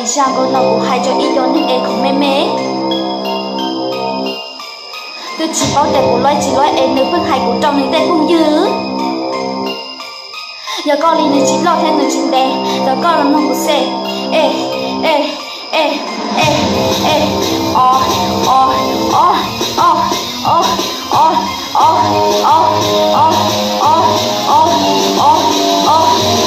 Zaj nkauj no kuv hais rau ib co neeg es khoom me me, twb tsis paub tias kuv loj tsis loj es nws pheej hais kuv rau nws tej phooj ywg. Yog koj li nws tsis loj thiab nws tsis ntev, yog koj los mloog kuv xwb. E, e, e, e, e, o, o, o, o, o, o, o, o, o, o, o, o, o,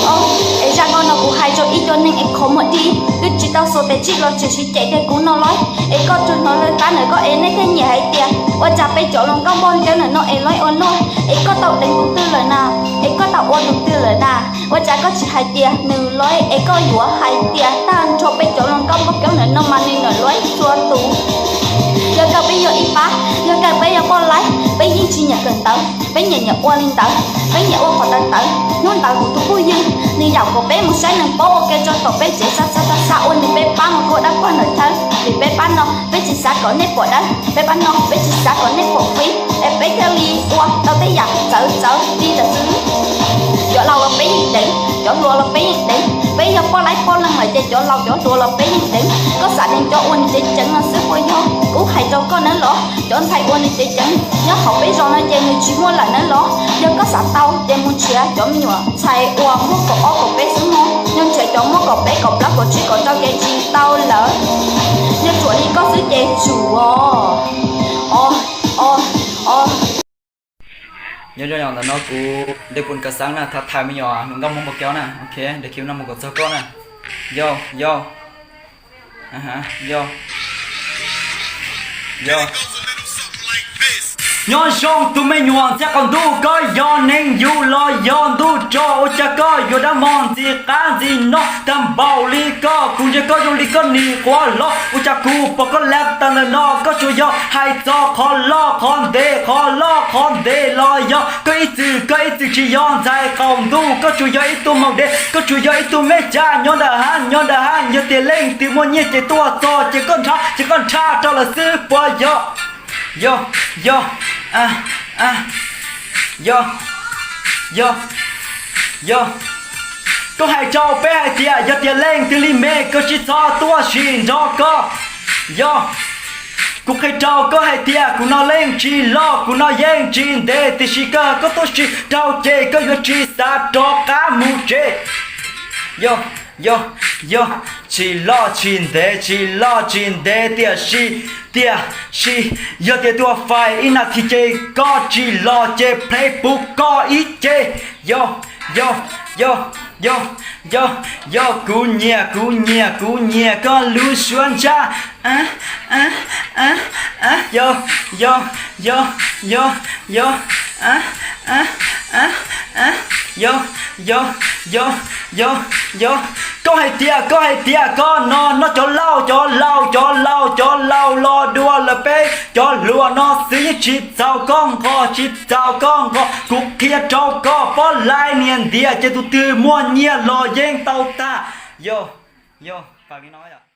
o. Es zaj nkauj no kuv hais rau ib co neeg es khoom muag dib, twb tsis tau xuas tes tsij los tseem sib cem tias kuv no loj. Es koj tsuas hnov lawv qab ntawm koj es nej thiaj nyiam hais tias ua cas peb cov hluas nkauj npog cawv ntawm no es loj ua luaj, es koj tau deev tus twg lawm na, es koj tau ua tus twg lawm na. Ua cas koj tsis hais tias nws loj es koj yuav hais tias tag nrho peb cov hluas nkauj npog cawv ntawm no mas nws niam loj txhua tus. Yog kawg peb yog ib pab, yog kawg peb yog poj laib, peb yeej tsis nyiam kawm ntawv, peb nyiam nyiam ua li ntawd, peb nyiam ua qhov ntawd ntawd. Hnub ntawd kuv tus phooj ywg nws yaum kom peb mus saib neeg paub ua ke rau tom peb tsev xa xa xa xa ua nws peb pab mus kua dab pog ntawm thawb, vim peb pab no peb tsis xav kom nej pom dawb, peb pab no peb tsis xav kom nej pom fib, es peb thiaj li ua tau tej yam txawv txawv li ntawd xwb. Cov laus los peb yeej deev, cov hluas los peb yeej deev, peb yog poj laib poj leeg lawm ces cov laus cov hluas los peb yeej deev. Koj xav deev cov ua nws tsev ceev no xwb puas yog? Kuv hais rau koj nawb los, cov ntxhais ua nws tsev ceev nyob hauv peb zos no ces nws tsis muaj lawm nawb los. Yog koj xav tau ces mus nrhiav cov me nyuam ntxhais uas muaj kaum ob kaum peb xwb mog, yog nrhiav cov muaj kaum peb kaum plaub kaum tsib kaum rau ces tsis tau lawm. Yog tsuam li koj xwb ces tsum os. Os, os, os. Nyob zoo, ntawm no kuv Dej Pun Kav Xeeb na, thaij thaij me nyuam hluas nkauj Hmoob npog cawv na. Ok, de clip no mus kom txog koj na. Yog, yog, yog, yog. Nyob zoo tus me nyuam ntxhais qaum ntuj, koj yog neeg yug los yog ntuj tso, ua cas koj yuav dab mog ntxim qab ntxim no tag npaum li koj? Kuv ntsia koj zoo li koj niam quav hlo, ua cas kuv pom koj lav tas ntawm no koj tsuas yog hais txog qhov loj qhov ntev, qhov loj qhov ntev los yog koj ib txwm, koj ib txwm tsis yog ntxhais qaum ntuj, koj tsuas yog ib tug maum dev, koj tsuas yog ib tug me tsaj nyob ntawm hab, nyob ntawm hab. Yog tias leej twg muaj nyiaj ces tuaj txog ces koj nrhav, ces koj nrhav rau lawv xwb puas yog? Yog, yog, yog, yog, yog, yog. Koj hais rau peb hais tias yog tias leej twg li me koj tsis txhob tuaj sim nrog koj. Yog, kuv qhia rau koj hais tias kuv no leej tsis loj, kuv no yeej tsis ntev, tiam sis koj, koj tuaj sim rau ces koj yuav tsis xav rov qab mus tsev. Yog, yog, yog, tsis loj tsis ntev, tsis loj tsis ntev, tiam sis, tiam sis yog tias tuaj fais ib nas this ces koj tsis los ces plhev puv koj ib ce. Yog, yog, yog, yog, yog, yog, kuv nyiam, kuv nyiam, kuv nyiam koj lub suab ntsaj. Yog, yog, yog, yog, yog, yog, yog, yog, yog, yog, yog. Koj hais tias, koj hais tias koj no noj cov laus, cov laus, cov laus, cov laus los dua lawm, peb cov hluas no xwb yeej tsis txaus koj nqos, tsis txaus koj nqos. Kuv qhia rau koj, pob laib niag ntiav ces tus twg muaj nyiaj los yeej tau tag. Yog, yog, fais li no yom.